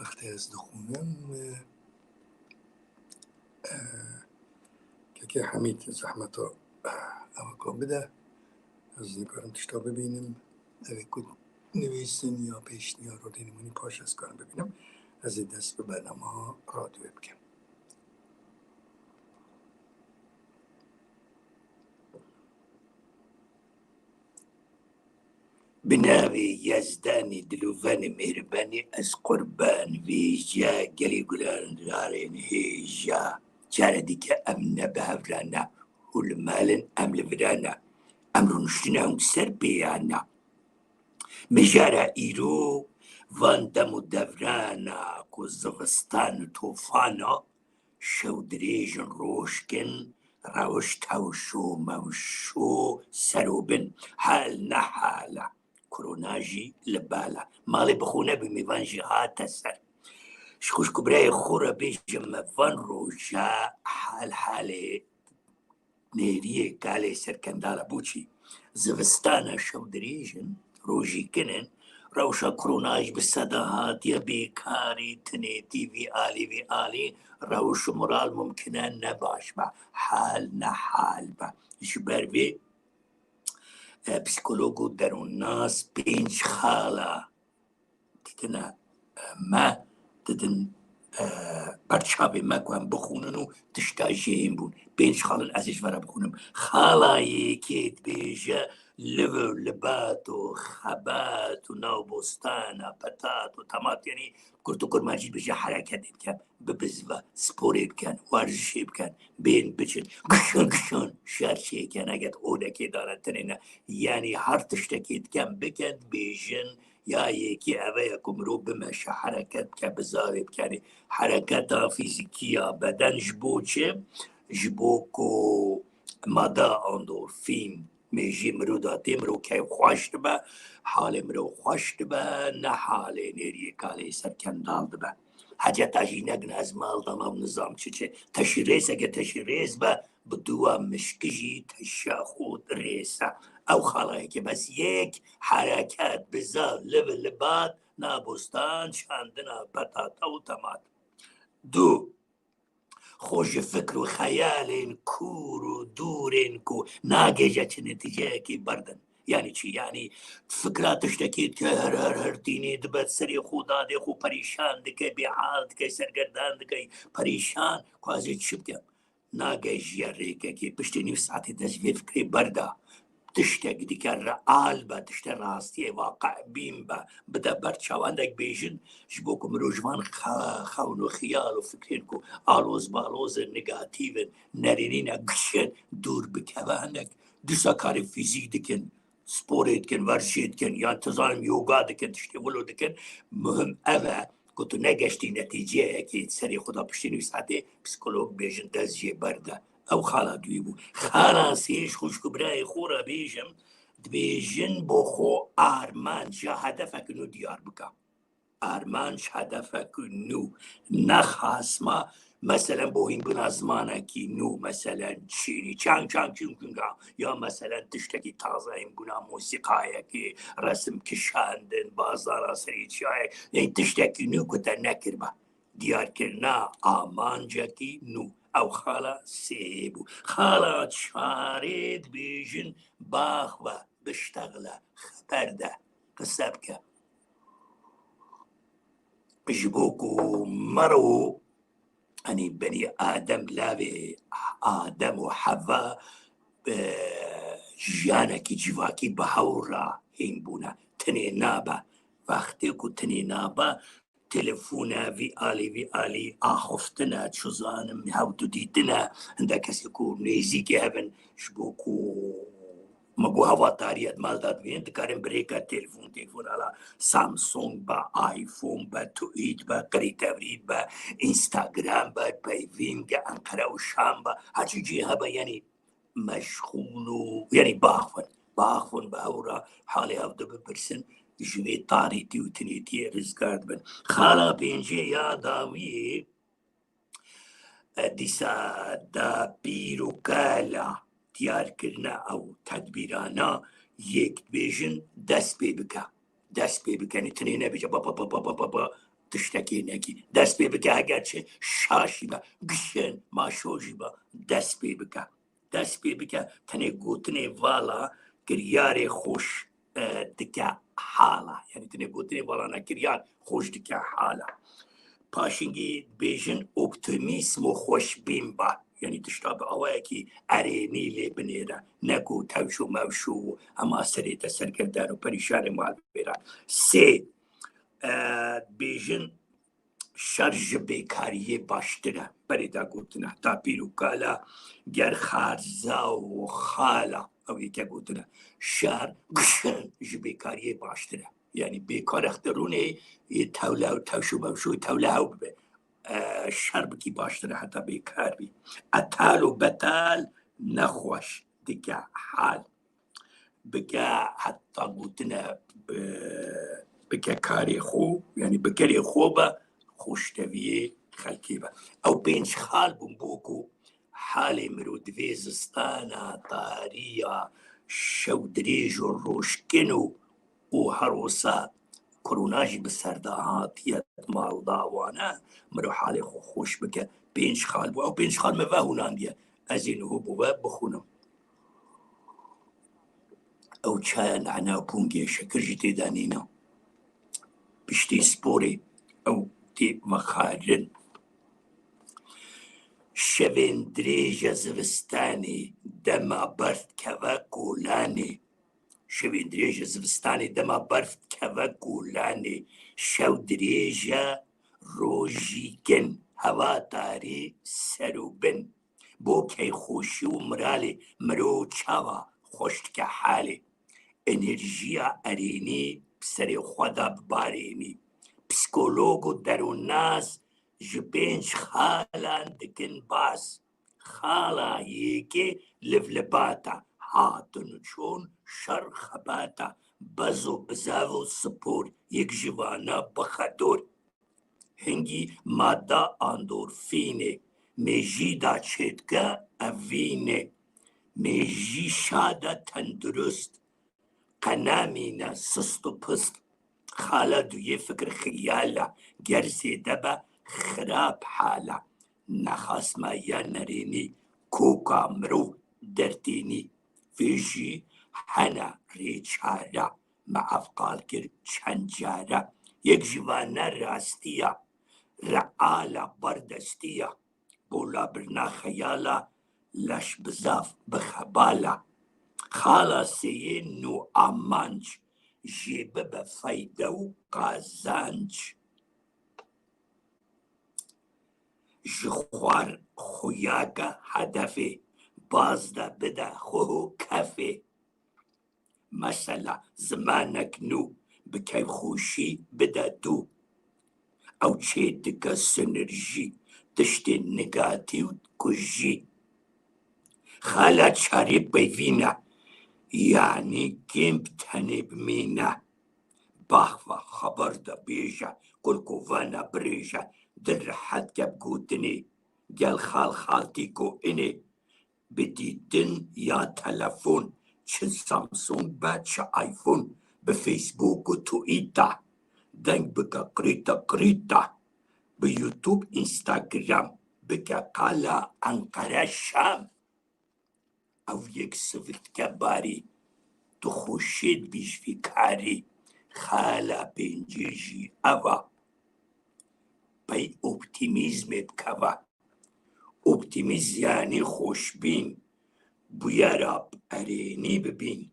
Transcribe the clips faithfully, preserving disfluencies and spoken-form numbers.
Wextê ez dixwînim, e, e, kekê Hemîd zehmeta, e, ew ka bide. Ez nikarim tişta bibînim. Ev ê ku nivîsin ya pêşniyar û dênimînî paş ez karim bibînim. Ez ê dest bi bernama radyoyê bikim. Bi navê Yezdanê dilovenê mêhribanê ez qurban vêja gelê gulan rarên hêja. Care dike em ne bi hev re ne, hûlmel in em li vir re ne. Em rûniştine hûn ser pê ya ne. Mijara îro van dem û devrana ku zivistan û tofana, şew dirêj in, roj kin, rewş tewşo mewşo ser û bin, hal ne hal e. Korona jî li bal e. Malê bi xwe nebû, mêvan jî hate ser. Ji xwişk û birayê xwe re bêjim, me van roja hal halê nêriyê kalê serkendal e. Bo çi? Zivistana şew dirêj in, rojî kin in, rewşa korona jî bi seda hatiye bêkarî, tinêtî, vî alî, vî alî, rewş û moral mumkin e ne baş be, hal ne hal be. Ji ber vê, e, psîkolog û derûnnas pênc xala dîtine, e, me didin, e, ber çavê me ku em bixwînin û tişta jê hîn bûn. Pênc xal in, ez ê ji we re bixwînim. Xala yekê dibêje, liv û libat û xebat û navbostana petat û temat, yanî kurt û kurmancî dibêje, hereketê bikin, bibizive, sporê bikin, werzişê bikin, bên biçin, gişin gişin şer çêkin, eget odekê dane tinê ne. Yanî her tiştekê dikin, bikin, dibêjin, ya yekî ev e ku mirov bimeşe, hereket bike, bizarê bike. Yanî hereketa fîzîkî ya beden ji bo çi? Ji bo ku mada endorfîn mêjî mirov de tê, mirov keyfxweş dibe, halê mirov xweş dibe, ne halê nêriyê kalê serkendal dibe. Heceta jî negin ez mal dama û nizam çi çi. Teşî rêz, eke teşî rêz be, bi dûwa mişkî jî teşa xwe rêz e. Ew xalayekê bes yek hereket, biza, liv, libat, nabostan, çandina petata û temat. Du, xwe ji fikr û xeyalên kûr û dûrên ku nagêje çi netîceyekî berdin. Yanî çi? Yanî fikra tiştekî dike, her, her, her tînî dibe serê xwe, dadê xwe perîşan dike, bêhal dike, sergerdan dike, perîşan, ku ez ê çi bikim? Nagejiye rêkekê, piştî nîv saetê de ji vê fikrê berda. Tiştek dike real be, tişte rastiyê, waqe bîn be, bide ber çawan. Dek bêjin, ji bo ku mirov ji van xe-, xewn û xiyal û fikrên ku aloz baloz in, negatîv in, nerînî ne, giş in, dûr bikeve, hinek dîsa karê fîzîk dikin, sporê dikin, werzişê dikin, yan, tu zanim, yoga dikin, tiştê wilo dikin. Muhim ev e ku tu negeştî netîceyekê serê xwe de, piştî nîv saetê psîkolog bêjin dest jê berde. Ew xala duyê bû. Xala sê, ji xwişk û birayê xwe re bêjim, dibêjin bo xwe armanc ya hedefek nû diyar bike. Armanc, hedefek nû, ne xasma, meselen bo hînbûna zimanekî nû, meselen çînî, çang çang çing çing, ya meselen tiştekî taze, hînbûna mûsîqayekê, resim kişandin, bazara serî çiyayek, yanî tiştekî nû ku te nekiribe. Diyarkirina amancekî nû. Ew xala sê bû. Xala çarê dibêjin, baxwe, biştexile, xeber de, qise bike. Ji bo ku mero, yanî benî Adem, lavê Adem û Heva, e, jiyanekî civakî bi hewl re hîn bûne. Tinê nabe. Wextê ku tinê nabe, telefon e, vî alî, vî alî axiftin e, çi zanim, hewdû dîtin e, hinde kesê ku nêzîkê hev in, ji bo ku me bo hevatariyê di mal de dibînin, dikarin bi rêka telefon, telefon ala Samsung be, iPhone be, Tuît be, Qirî Tevît be, Instagram be, Peyvîn be, Enqere û Şam be, her çi cî hebe, yanî meşxûl û, yanî baxwin, baxwin bi hew re halê hev dibipirsin, ji vê tarîtî û tinêtiyê rizgar dibin. Xala pêncê ya dawiyê, e, dîsa dapîr û kala diyarkirina ew tedbîrana yek dibêjin dest pê bike. Dest pê bike, ne tinê nebêje, ba, ba, ba, tiştekê nekî. Dest pê bike, heger çi şaş jî be, gişin, maşo jî be, dest pê bike. Dest pê bike, tenê gotinê vala kiryarê xweş, e, dike hala. Yanî tenê gotinê vala ne kiryar xweş dike hala. Paşingî bêjin optimîsm û xweşbîn ba. Yanî tişta bi awayekî erênî lê binêre. Ne ku tewşo mewşo û hema serê te sergirdan û perîşanê mal bêre. Sê, e, bêjin şer ji bêkariyê baştir e. Berê de gotine, heta pîr û kala, ger xarza û xala, ew yeke gotine, şer gişin ji bêkariyê baştir e. Yanî bêkar exterûnê yê tewle, tewşo mewşo tewle hew bibe. E, şer bikî baştir e heta bêkar bî. Etal û betal nexweş dike hal. Bike heta gotine, e, bike karê xwe, yanî bikerê xwe be, xweşteviyê xelkê be. Ew pênc xal bûn bo ku halê mirov divê zistana tariya, şew dirêj û rojkin û, û her wisa korona jî bi ser de hatiye mal da wane, mirov halê xwe xweş bike. Pênc xal bû. Ew pênc xal me vehûnandiye. Ez ê niho bo we bixwînim. Ew çaya nana û pûngê şekir jî tê de nîne. Piştî sporê ew tê vexwarin. Şevên dirêj e zivistanê, dema berf dikeve kolanê. Şevên dirêj e zivistanê, dema berf dikeve kolanê. Şew dirêj e, rojî kin, hewa tarî ser û bin. Bo keyfxweşî û miralê mirov çawa xweş dike halê. Enerjiya erênî bi serê xwe de bibarênî. Psîkolog û derûnnas ji pênc xalan dikin bas. Xala yekê livlibata, hatin û çûn, şer xebata, bez û bizav û spor, yek ji vana bixe dor. Hingî madda endorfînê, mêjî da çêdike evînê. Mêjî şad e tendurist, qe namîne sist û pist. Xala duyê fikir xiyal e, ger zêde be xirab hal e. Nexasma ya nerênî, koka mirov dertênî. Vê jî hene rê çare, me ev qal kir çend care. Yek ji vane rastiya, reala berdestiya. Bo labirina xeyala, leş bizaf bixe bala. Xala sêyê nû amanc, jê bibe feyde û qazanc. Ji xwar xuyake hedefê, baz de bide xwe û kefê. Mesela, zimanek nû bi keyfxweşî bide dû. Ew çê dike sinerjî, tiştên negatîf kujî. Xala çarê peyvîn e, yanî kêm bi tenê bimîne. Baxve xeber de bêje, kulkovana birêje, dil rehet ke bi gotinê. Gel xal xaltî ku inê, bi dîtin ya telefon, çi Samsung be, çi iPhone, bi Facebook û Twitter, deng bike qrîte qrîte, bi YouTube, Instagram, bike qala Enqere Şam. Ew yek sivik dike barî, tu xweşê dibî ji vî karî. Xala pêncê jî ev e, pey optîmîzmê bikeve. Optîmîst yanî xweşbîn, bûyera bi erênî bibîn.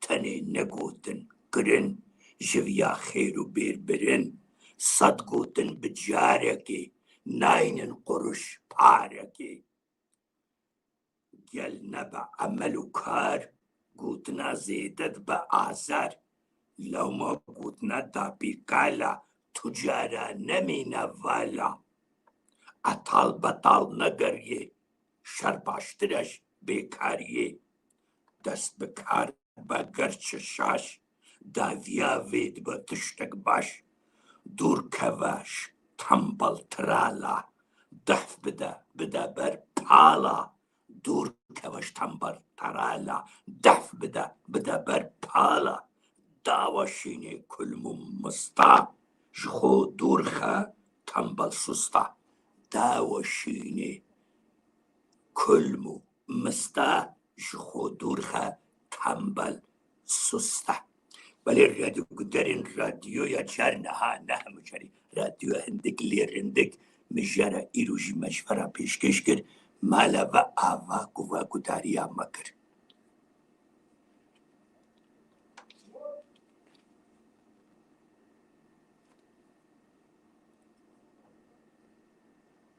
Tenê negotin, kirin, ji viya xêr û bêr birin. Sed gotin bi carekê, naynin quruş parekê. Gel nebe emel û kar, gotina zêde dibe azar. Lewma gotina dapî qala, tu cara nemîne vala. Etal betal negeriyê, şer baştir e ji bêkariyê. Dest bi kar be gerçi şaş, dawiya vê dibe tiştek baş. Dûr keve ji tembel trala, dehf bide, bide ber pala. Dûr keve ji tembel trala, dehf bide, bide ber pala. Dawa şînê kulm û mista, Ji xwe dûr xe tembel susta. Dawa şînê kulm û mista ji xwe dûr xe tembel susta. Belê radyoguderên radyoya car niha ne hemû carî radyoya hindik lê rindik mijara îro jî me ji vera pêşkêş kir. Mala ve ava ku ve gudariya me kir.